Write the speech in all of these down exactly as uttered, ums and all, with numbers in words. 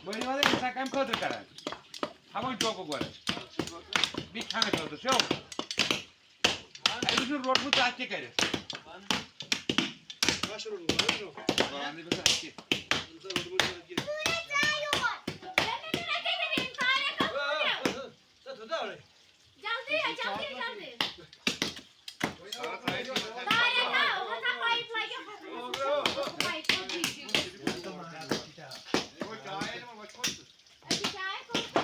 تُہۍ ؤنِو حظ، أسۍ چھا کَمہِ خٲطرٕ کران؟ ہاں، وۄنۍ ٹوکہٕ گۄڈٕ۔ بیٚیہِ کھٮ۪نہٕ خٲطرٕ چھو؟ أمِس چھُنہٕ روٚٹمُت تَتھ تہِ کٔرِتھ۔ جلدی ہے، جلدی، جلدی۔ واریاہ کَم، ہَتھا پایِپ لَگہِ، ہَتھا پایِپ لَگہِ۔ أسۍ چھِ چاے کوٚرمُت۔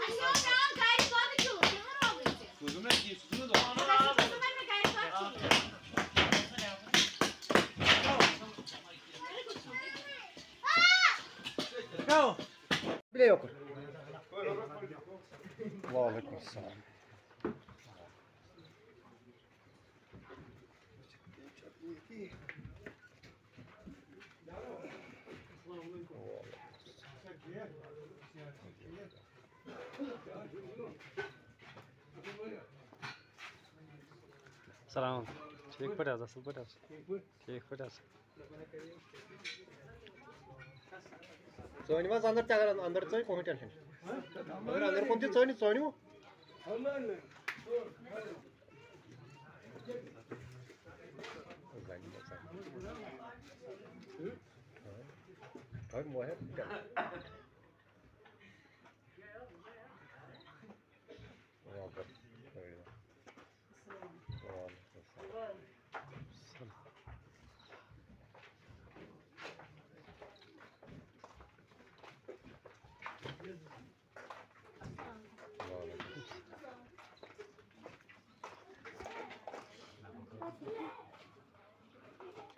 اَسہِ اوس پٮ۪وان گَرِ دۄدٕ کِلوٗ، کیٛاہ روٚومُت ژےٚ؟ سوٗزُم نہ کینٛہہ، سُہ چھُنہٕ دۄد۔ اَسہِ چھُ سوٗزمُت مےٚ گَرِ دۄدٕ کِلوٗ۔ وعلیکم السلام۔ سلام۔ ٹھیٖک پٲٹھۍ حظ، اَصٕل پٲٹھۍ حظ۔ ٹھیٖک پٲٹھۍ حظ۔ ژٲنِو حظ اَندَر تہِ، اگر اَندَر ژٲنۍ، کٕہٕنۍ ٹٮ۪نشَن چھُنہٕ۔ اگر اَندَر کُن تہِ ژٲنِو، ژٲنِو۔